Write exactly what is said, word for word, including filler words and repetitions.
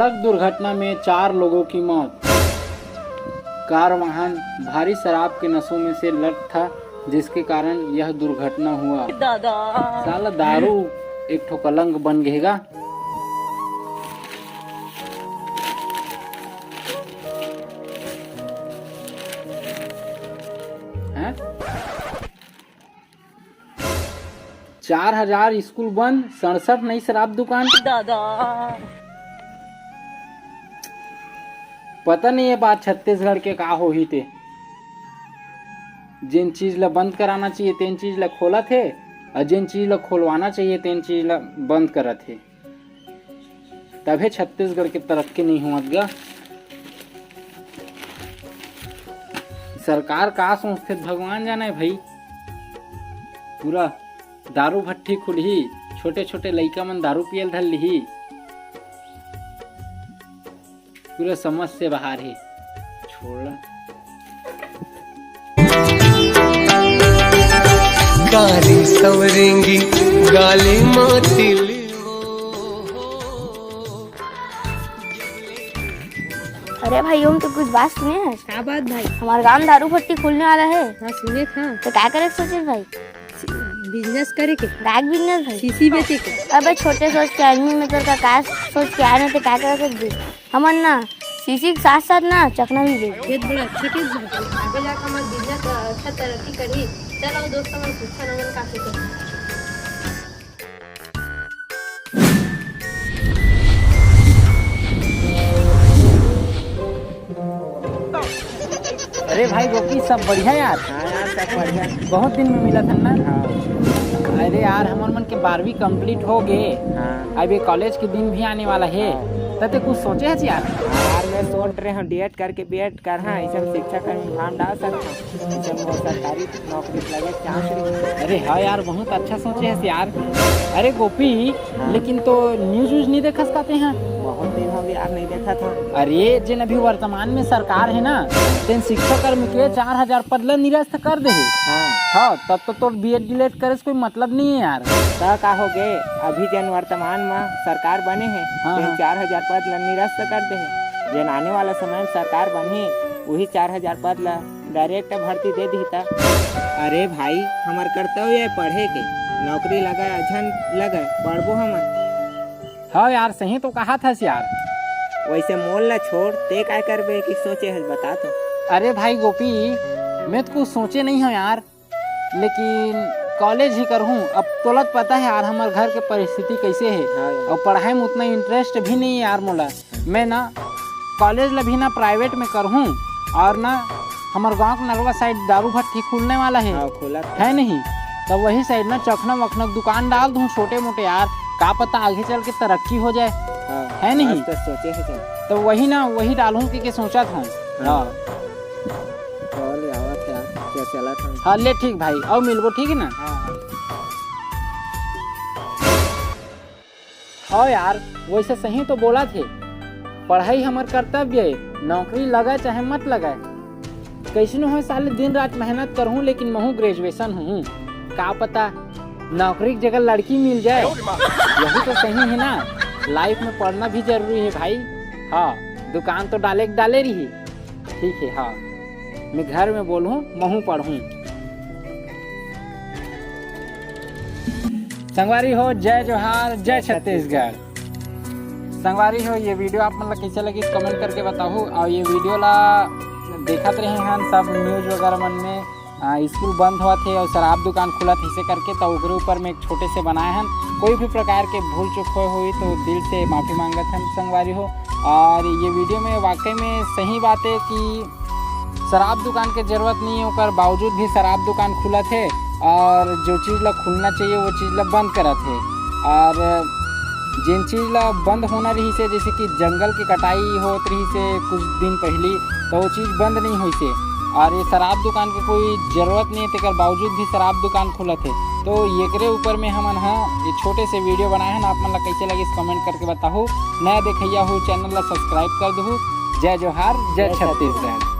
सड़क दुर्घटना में चार लोगों की मौत। कार वाहन भारी शराब के नशों में से लट था, जिसके कारण यह दुर्घटना हुआ। दादा। साला दारू एक ठो कलंक बन गएगा। हैं? चार हजार स्कूल बंद, सड़सठ नई शराब दुकान। दादा। पता नहीं ये बार छत्तीसगढ़ के का होही ते। जेन चीज ला बंद कराना चाहिए, तेन चीज ला खोलत हे, और जेन चीज ला खोलवाना चाहिए, तेन चीज ला बंद करत हे। तभे छत्तीसगढ़ के तरक्की नहीं होवत गा। सरकार का सोचथे, भगवान जाने भाई। पूरा दारू भट्टी खुलही, छोटे-छोटे लइका मन दारू पियल धर लिही। पूरा समझ से बाहर हे। छोड़। गाली सवरेंगी, गाली मातिल। अरे भाई, हम तो कुछ बात सुने हस? का बात भाई? हमारे गांव में दारू भट्टी खुलने वाला है। हाँ, सुने था। तो का करे के सोचे भाई? बिजनेस करे के। का बिजनेस भाई? शीशी बेचे के। अबे छोटे सोच के आदमी में तोर का, का सोच के आने ते का करे के दी? हमन ना शीशी के साथ साथ ना चखना भी बेच। ये बड़ा अच्छा चीज है। आगे जाके हमार बिजनेस अच्छा तरक्की करी। चलो दोस्तों, मैं पूछा ना मन का सोचे। अरे भाई गोपी, सब बढ़िया यार? हाँ यार, सब बढ़िया। बहुत दिन में मिला था ना? हाँ। अरे यार, हमर मन के बारहवीं कंप्लीट हो गए। हाँ। अब ये कॉलेज के दिन भी आने वाला है। हाँ। त ते कुछ सोचे हस यार? यार, मैं सोच रहे हूँ डीएड करके बीएड कर, हाँ, इसे हम शिक्षा कर्मी में नाम डाल सकते हैं। इसे हम सरकारी नौकरी लगे चांस रही। अरे हाँ यार, बहुत अच्छा सोचे हस यार। अरे गोपी, हाँ। लेकिन तो न्यूज व्यूज नहीं देखस का ते हैं? बहुत दिन हो गया यार, नहीं देखा था। अरे, जेन अभी वर्तमान में सरकार है ना, तेन शिक्षा कर्मी के चार हजार पद ल निरस्त कर दे हे। हाँ। हाँ, तब तो तोर बीएड डीएड करे से कोई मतलब नहीं है यार। त का हो गए, अभी जेन वर्तमान में सरकार बने है, हाँ, तेन हाँ। चार हजार पद ल निरस्त कर दे हे। जेन आने वाला समय में सरकार बनही, वही चार हजार पद ल डायरेक्ट भर्ती दे दिही त। अरे भाई, हमर कर्तव्य है पढ़े के, नौकरी लगे या झन लगे, पढ़बो हमन। हाँ यार, सही तो कहा था यार। वैसे मोल ला छोड़, ते काय करबे कि सोचे हस, बता तो। अरे भाई गोपी, मैं तो कुछ सोचे नहीं हूँ यार, लेकिन कॉलेज ही करहूँ। अब तोला तो पता है यार, हमारे घर के परिस्थिति कैसे है। हाँ यार। और पढ़ाई में उतना इंटरेस्ट भी नहीं है यार मोला। मैं ना कॉलेज ला भी ना प्राइवेट में करहूँ, और ना हमारे गांव के नरवा साइड दारू भट्टी खुलने वाला है। हाँ, खुला था। है नहीं? तो वही साइड ना चखना वखना दुकान डाल दूँ छोटे मोटे यार, का पता आगे चल के तरक्की हो जाए। हाँ, है नहीं? आज तो सोचे है चल। तो वही ना, वही डालूँ कि, के सोचा था। हाँ। हाँ। कॉल आवत है यार, क्या चला था? हाँ, ले ठीक भाई, अउ मिलबो, ठीक है ना? हाँ, हाँ। हाँ यार, वैसे सही तो बोला थे, पढ़ाई हमर कर्तव्य है, नौकरी लगे चाहे मत लगे। कैसनो हो साले, दिन रात मेहनत करहूँ, लेकिन महू ग्रेजुएशन हूँ, का पता नौकरी की जगह लड़की मिल जाए। यही तो सही है ना, लाइफ में पढ़ना भी जरूरी है भाई। हाँ, दुकान तो डाले के डाले रही। ठीक है, हाँ, मैं घर में बोलूँ, महू पढ़ूँ। संगवारी हो, जय जोहार, जय छत्तीसगढ़। संगवारी हो, ये वीडियो आप मन ला कैसे लगिस, कमेंट करके बताहू। और ये वीडियो ला देखत रहे हैं सब न्यूज वगैरह मन में, आ, स्कूल बंद होवत हे और शराब दुकान खुलत हे, इसे करके तो ओकरे ऊपर में एक छोटे से बनाए हन। कोई भी प्रकार के भूल चूक होए होही तो दिल से माफी मांगत हन संगवारी हो। और ये वीडियो में वाकई में सही बात है कि शराब दुकान के जरूरत नहीं है, ओकर बावजूद भी शराब दुकान खुलत हे और जो चीज ला खुलना चाहिए वो चीज ला बंद करत हे। और जेन चीज ला बंद होना रहिस हे, जैसे कि जंगल के कटाई होत रहिस हे कुछ दिन पहली, तो वो चीज बंद नहीं होइस हे। और ये शराब दुकान के कोई जरूरत नहीं है, तेकर बावजूद भी शराब दुकान खुलत हे। तो एकरे ऊपर में हमन हा ये छोटे से वीडियो बनाए हन, आप मन ला कैसे लगिस कमेंट करके बताहू। नया देखइया हो चैनल ला सब्सक्राइब कर दहू। जय जोहार, जय जय छत्तीसगढ़। छत्तीसगढ़।